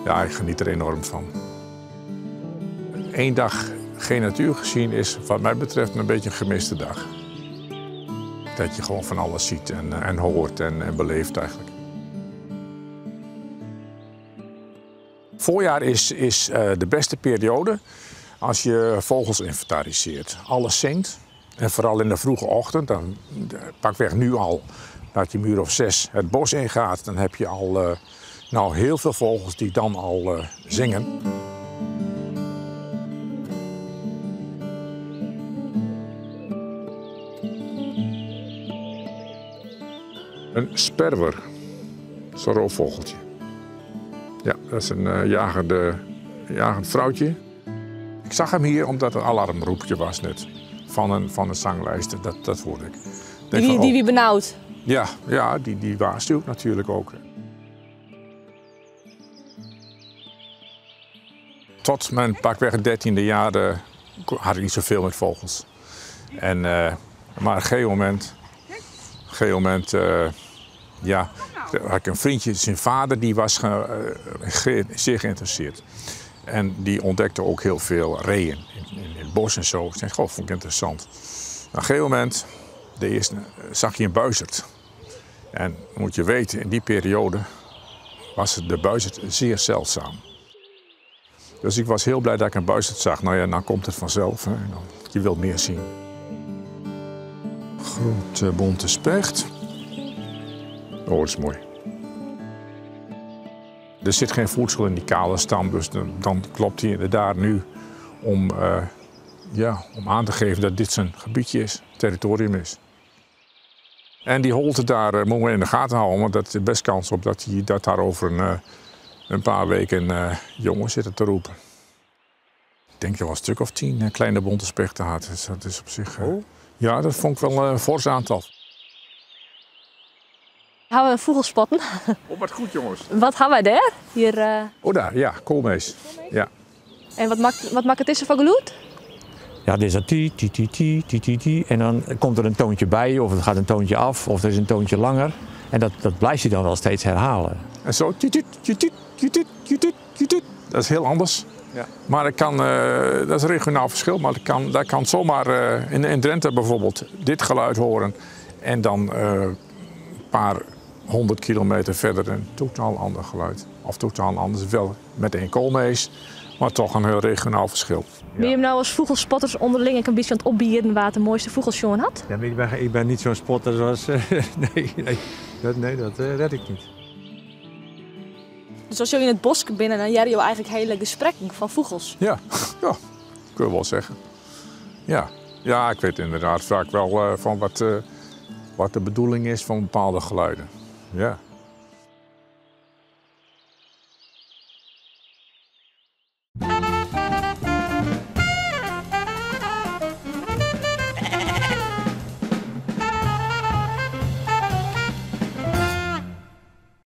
Ja, ik geniet er enorm van. Eén dag geen natuur gezien is wat mij betreft een beetje een gemiste dag. Dat je gewoon van alles ziet en hoort en beleeft eigenlijk. Voorjaar is de beste periode als je vogels inventariseert. Alles zingt en vooral in de vroege ochtend, dan pakweg nu al dat je een uur of 6 het bos ingaat, dan heb je al heel veel vogels die dan al zingen. Een sperwer, zo'n roofvogeltje. Ja, dat is een jagend vrouwtje. Ik zag hem hier omdat er een alarmroepje was net van een zanglijster, dat hoorde ik. Denk Die van, oh. wie benauwd? Ja, ja, die waarschuwt natuurlijk ook. Tot mijn pakweg 13e jaar had ik niet zoveel met vogels. Maar op een gegeven moment, op een gegeven moment ja, had ik een vriendje, zijn vader, die was zeer geïnteresseerd. En die ontdekte ook heel veel reeën in het bos. Ik zei, goh, vond ik interessant. Op een gegeven moment, de eerste, zag je een buizerd. En moet je weten, in die periode was de buizerd zeer zeldzaam. Dus ik was heel blij dat ik een buizerd zag. Dan komt het vanzelf. Hè. Je wilt meer zien. Grote bonte specht. Oh, dat is mooi. Er zit geen voedsel in die kale stam, dus dan klopt hij inderdaad nu om aan te geven dat dit zijn gebiedje is, territorium is. En die holte daar moeten we in de gaten houden, want dat is best kans op dat daar over een paar weken jongen zitten te roepen. Ik denk dat wel een stuk of 10 kleine bonte spechten had. Dus dat is op zich Oh. Ja, dat vond ik wel een fors aantal. Gaan we vogelspotten? Oh, wat goed, jongens. Wat hebben wij daar? Hier. Oh, daar, ja, koolmees. Koolmees? Ja. En wat maakt het is van geluid? Ja, dit is een ti, ti, ti, ti, ti, ti, ti. En dan komt er een toontje bij, of het gaat een toontje af, of er is een toontje langer. En dat blijft hij dan wel steeds herhalen. En zo, ti, ti, ti, ti, ti, ti, ti, ti, ti, ti. Dat is heel anders. Maar dat is een regionaal verschil, maar dat kan zomaar in Drenthe bijvoorbeeld dit geluid horen. En dan een paar 100 kilometer verder een totaal ander geluid. Of totaal anders, wel met één koolmees, maar toch een heel regionaal verschil. Ben je hem nou als vogelspotters onderling een beetje aan het opbieden waar het de mooiste vogelsjongen had? Ja, maar ik ben niet zo'n spotter zoals... nee, nee, dat, nee, dat red ik niet. Dus als je in het bos binnen, dan jij je eigenlijk hele gesprekken van vogels. Ja, ja, kun je wel zeggen. Ja, ja, ik weet inderdaad vaak wel van wat de bedoeling is van bepaalde geluiden. Ja.